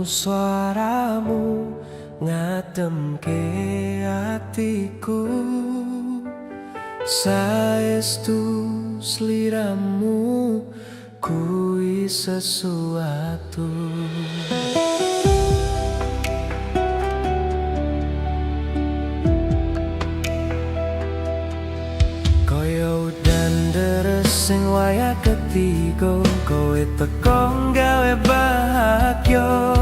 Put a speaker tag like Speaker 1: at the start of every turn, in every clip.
Speaker 1: Suaramu ngademke atiku. Saestu sliramu kuwi sesuatu. Kaya udan deres sing wayah ketiga, kowe teko gawe bahagia.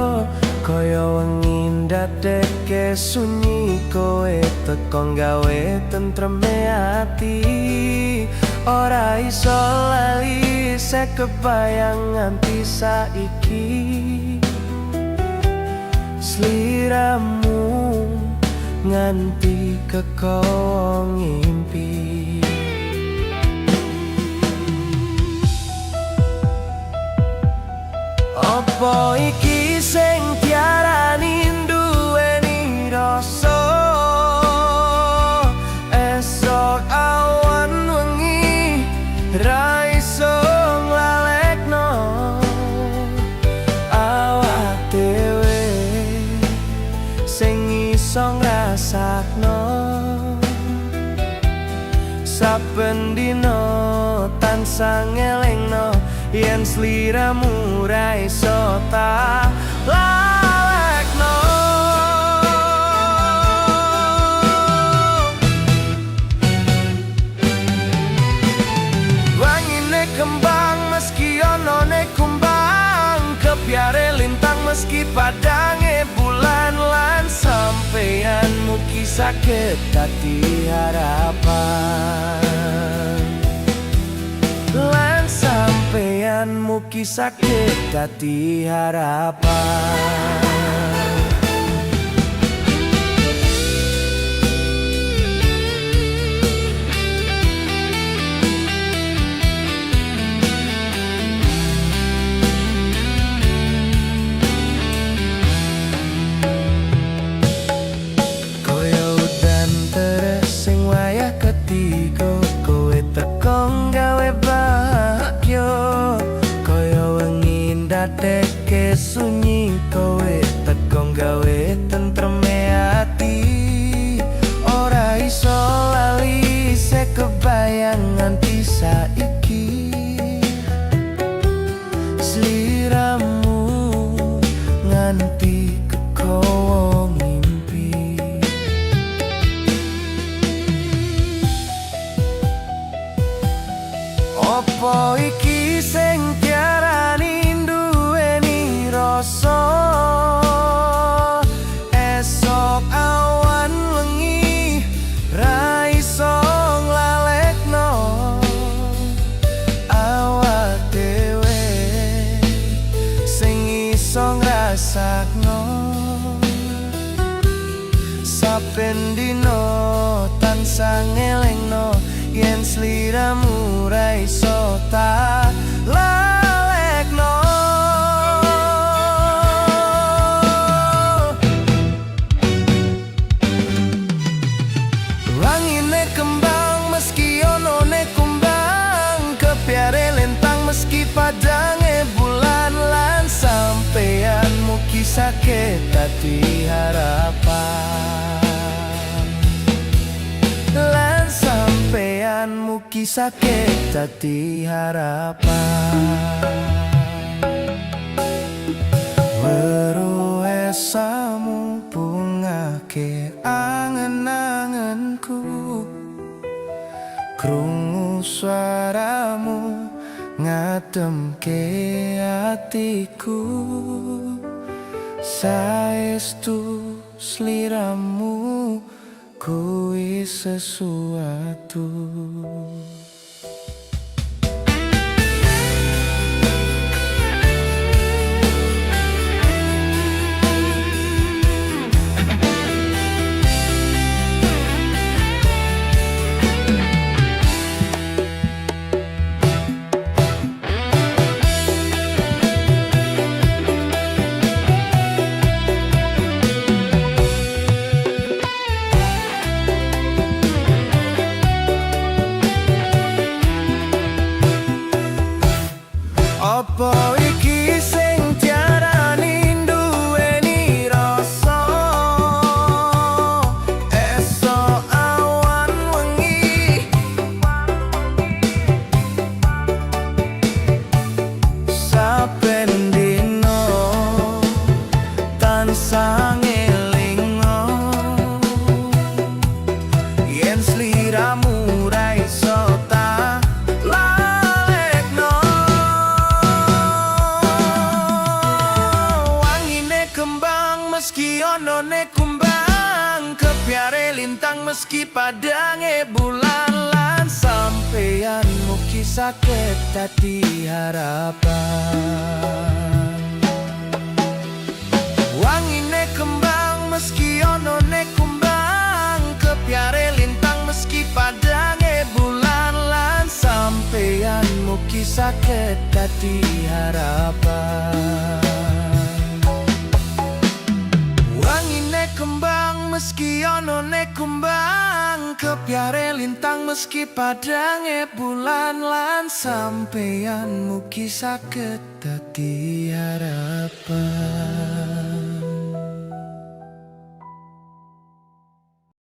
Speaker 1: Kaya wengi ndadekke sunyi, kowe teko gawe tentreme ati. Ora iso lali, sek kebayang nganti saiki. Sliramu nganti kekowo ngimpi. Apa iki sing diarani duweni rasa? Esok awan wengi ra iso nglalekno. Awak dhewe sing iso ngrasakno. Saben dina tansah ngelingno yen sliramu ra iso tak lalekno. Wangine kembang meski onone kumbang, kebyare lintang meski padange bulan, lan sampeyan mugi saged dadi harapan. Lan sampeyan mugi saged dadi harapan. Kaya udan deres sing wayah ketiga, kowe teko gawe bahagia. Kaya wengi ndadekke sunyi, kowe teko gawe tentreme ati. Ora iso lali, sek kebayang nganti saiki. Sliramu nganti kekowo ngimpi. Apa iki sing diarani duweni rasa? Esok awan wengi ra iso nglalekno. Awak dhewe sing iso ngrasakno. Saben dina tansah ngelingno yen sliramu ra iso tak lalekno. Wangine kembang meski onone kumbang, kebyare lintang meski padange bulan, lan sampeyan mugi saged dadi harapan. Lan sampeyan mugi saged dadi harapan. Weruh esamu bungahke angen-angenku. Krungu suaramu ngademke atiku. Saestu sliramu kuwi sesuatu. Apa iki sing diarani duweni meski padange bulan lan sampeyan mugi saged dadi harapan. Wangine kembang meski onone kumbang, kepyare lintang meski padange bulan lan sampeyan mugi saged dadi harapan. Wangine kembang meski onone kumbang, kepyare lintang meski padange bulan lan sampeyan mugi saged dadi harapan.